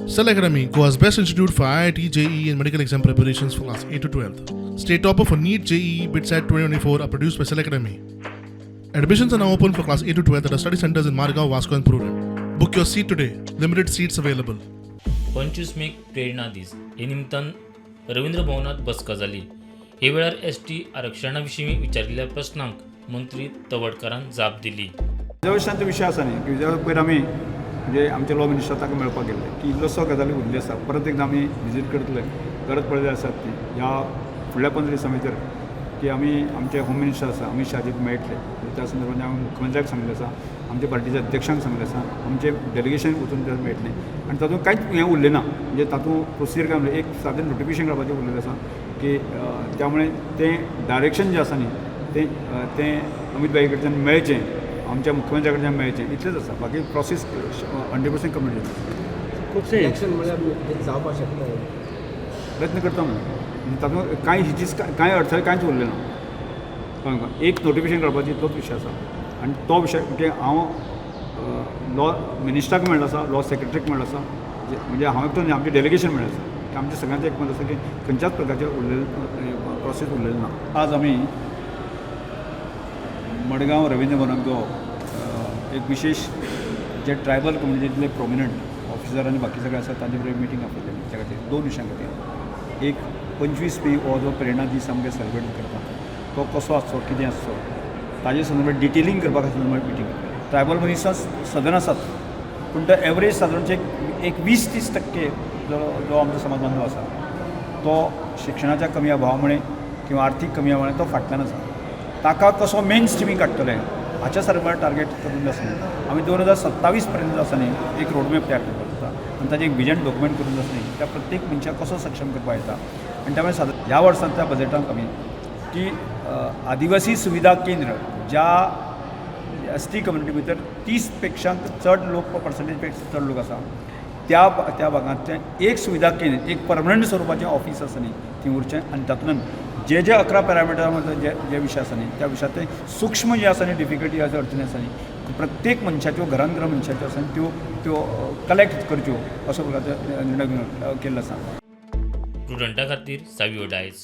Cell Academy, Goa's best institute for IIT, JEE, and medical exam preparations for class 8 to 12. State topper for NEET, JEE, BITSAT 2024 are produced by Cell Academy. Admissions are now open for class 8 to 12 at our study centers in Margao, Vasco, and Prudent. Book your seat today. Limited seats available. 25 मेक प्रेरणा दीस हे निमतान रवींद्र भवनात बसका जाली. हे वेळार ST आरक्षणा विशीं विचारिल्ल्या प्रस्नांक मंत्री तवडकारान जाप दिली. रिजर्वेशनाचो विशय आसा न्ही की रिजर्व पयर आमी म्हणजे आमचे लॉ मिनिस्टर ताका मेळपाक गेल्ले की इल्लोसो गजाली उरली आसा, परत एकदां आमी विजीट करतले, गरज पडल्यार आसात ती ह्या फुडल्या 15 दिसां भितर की आमी आमचे होम मिनिस्टर आसा अमीत शहाजीक मेळटले. त्या संदर्भात आमी मुख्यमंत्र्याक सांगलें आसा, आमच्या पार्टीच्या अध्यक्षांक सांगलें आसा, आमचें डेलिगेशन वचून ते मेळटलें आनी तातूंत कांयच हें उरलें ना. म्हणजे तातूंत प्रोसिजर काय म्हणलें, एक सादें नोटिफिकेशन काडपाचें उरलेलें आसा की त्यामुळे तें डायरेक्शन जें आसा न्ही तें अमीत भाई कडच्यान मेळचें, आमच्या मुख्यमंत्र्या कडच्यान मेळचें, इतलेंच आसा. बाकी प्रोसेस 100% कंप्लीट जाता. खुबशे इलेक्शन म्हळ्यार हें जावपाक शकता. प्रयत्न करता म्हणून तातूंत कांय हिचीच कांय अडचण कांयच उरलें ना. कळ्ळें तुका? एक नोटिफिकेशन काडपाची इतलोच विशय आसा आनी तो विशय म्हणजे हांव लॉ मिनिस्टराक मेळ्ळो आसा, लॉ सेक्रेटरीक मेळ्ळो आसा, म्हणजे हांव एकटो न्ही, आमचें डेलिगेशन मेळ्ळें आसा की आमचें सगळ्यांचें एक मत आसा की खंयच्याच प्रकारचें उरलेलें प्रोसेस उरलेलें ना. आज आमी मडगांव रवींद्र भवनाक जो एक विशेश जे ट्रायबल कम्युनिटींतले प्रोमिनंट ऑफिसर आनी बाकी सगळे आसा तांचे बरोबर मिटींग आपयलेली. त्या खातीर दोन विशयां खातीर, एक 25 मे हो जो प्रेरणा दीस आमगे सेलिब्रेट करता तो कसो आसचो, कितें आसचो, ताजे संदर्भात डिटेलिंग करपा खातीर मिटींग. ट्रायबल मनीस सदन आसात पूण तो एवरेज सादारणचे एक 20-30% जो जो आमचो समाज बांधव आसा तो शिक्षणाच्या कमी अभावा मुळे किंवा आर्थीक कमी मुळे तो फाटल्यान आसा. ताका कसो मेन स्ट्रिमींग काडटले हाच्या संदर्भात टार्गेट करून आसा आमी 2027 पर्यंत आसा न्ही एक रोडमॅप तयार करपाक जाता आनी ताजें एक विजन डॉक्युमेंट करून आसा न्ही त्या प्रत्येक मनशाक कसो सक्षम करपाक येता. आनी त्यामुळे सादारण ह्या वर्साच्या बजेटाक आमी की आदिवासी सुविधा केंद्र, ज्या एस टी कम्युनिटी भितर 30 पेक्षा चड लोक, पर्संटेज पेक्षा चड लोक आसा, त्या त्या भागांतलें एक सुविधा केंद्र, एक परमनंट स्वरुपाचें ऑफीस आसा न्ही थंय उरचें आनी तातूंतल्यान जे जे 11 पॅरामिटरा मदले जे जे विशय आसा न्ही त्या विशयाचे सूक्ष्म जे आसा न्ही डिफिकल्टी आसा, अडचणी आसा न्ही प्रत्येक मनशाच्यो, घरान घरा मनशाच्यो आसा न्ही त्यो त्यो कलेक्ट करच्यो असो प्रकारचो निर्णय केल्लो आसा. प्रुडंटा खातीर सावियो डायस.